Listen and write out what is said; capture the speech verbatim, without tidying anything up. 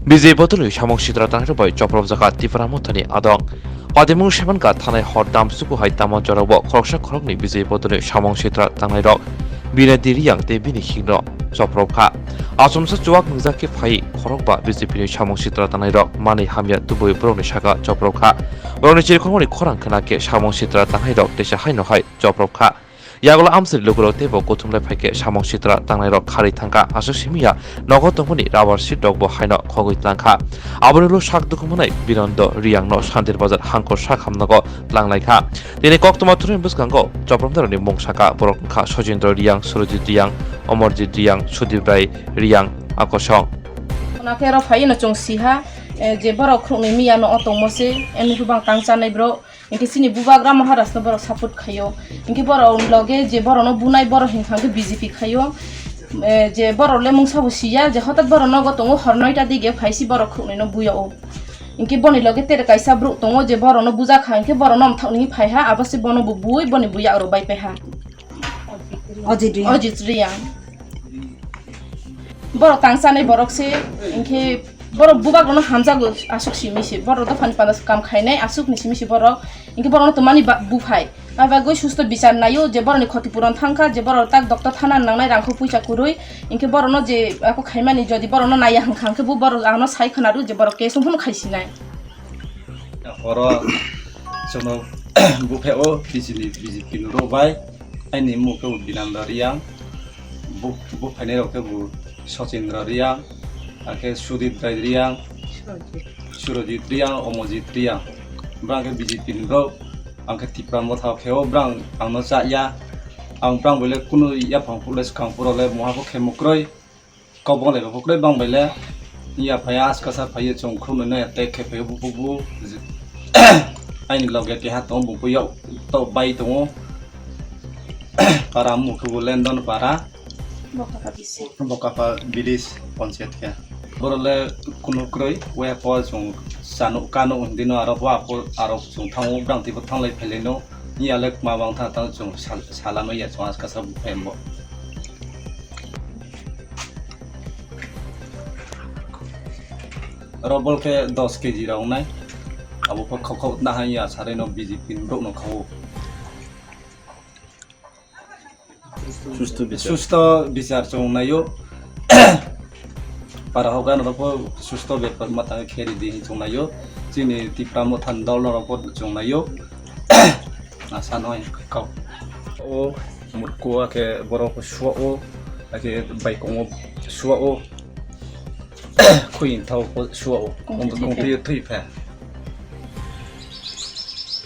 Bijay bodolni samung sitra tangnairok bai chopropjak Tipra Mothani adong. Padimung Semanka thanai hor dam suku hai tamo jorao khoroksa khoroknwi Bijay bodolni samung sitra tangnairok Binadi Riyang tei bini himno chopropkha. Achomsa chuwak nungjak khe phai khorokba B J P ni samung sitra tangnairok manwi hamya tubui borokni saka chopropkha. Borokni chirikhormani khorang khna khe samung sitra tangnairok teisa haino hai chopropkha. Yagulo amchwrwi lukurok teibo kuthumlai phaikhe samung sitra tangnairok kharwi thangkha, aswk simiya nogo tongmani rubber sheet rokbo haino khogwi tlangkha. Aboni ulo sak dukhu manai Birondo Riyangno Santir Bazar hangkor sak hamnago tlanglaikha. Tini koktwma thuruni bwskango chopropnairokni mung sakha, borok wngkha Sojendra Riyang, Surojit Riyang, Omorjit Riyang, Sudip Rai Riyang, Akosong. Khna khe oro phaiwi no chwng siha, eh, je borok khwrwknwi miya no o tongmo se, emni hwbang tang chanai borok. Hinkhe chini bubagra Maharaj no borok support khaio. Hinkhe borok loge je borok no bunai borok hinkha khe B J P khaio. Eh, je borok le mungsa bo siya je hotat borok nogo tongo hor noita dige phaisi borok khwrwknwi no buya o. Hinkhe boni loge tere kaisa borok tongo je borok no bujakha hinkhe borok no mthok nini phaiha abo se bono bo bui boni buya oro bai paiha. Ojit Riyang. Ojit Riyang. Borok tang chanai borok se, hinkhe borok bubagrokno hamjago aswk simi se. Borok dophani panda se kam khainai aswkni simi se borok. Hinkhe borokno twmani ba-, buphai. Bai bagwi susto bichar naio je borokni khoti puron thangkha, je borok tak doctor thana nangnai rangkho puisa kwrwi. Hinkhe borokno je ako khaimani jodi borokno naiya hwnkha hinkhe bo borok ano sai khwnaro je borok case wngphano khaisinai. Horo chwngno buphai o B J P ni B J P ni rw bai. Aini mung khe bo Binanda Riyang, bu, buphainai rok khe bo Sachindra Riyang, akhe Sudip Rai Riyang, Surojit Riyang, Omojit Riyang. Brang khe B J P ni bro, ang khe Tipra Motha khe o brang ang no cha ya. Ang brang bai le kunu yaphang phuru le swkang phuru le moha bo khe mukroi. Kok bong lai ba kwrwi bang bai le. Ya phai aska sa phai chwng khum no attack khe phai bu bu bu. Aini loge keha tong bu bu yok to bai tongo. Para mu khe bu Lendon para. Bokapa bisi. Bokapa village panchayat khe. Boro le kunu kwrwi waya po chwng chanu kanu hindi no aro bo apo aro chwng thango brang tei bo thanglai phailai no. Ya le ma bang tha tang chwng sal-, salano ya chwng aska sa bu phai bo. Oro bol khe dos K G rok wngnai. Abo khe khok khok nahai ya sarai no B J P ni borok no khawo. Susto bichar. Susto bichar chwng naio. Para hokha no pho susto bepar matang khe ri di chwng naio. Chini Tipra Motha ni dol no pho chwng naio. Asa no kok. O murko akhe borok suo, akhe baikongo suo. Khuying thao suo. Kongtwi thwi pha.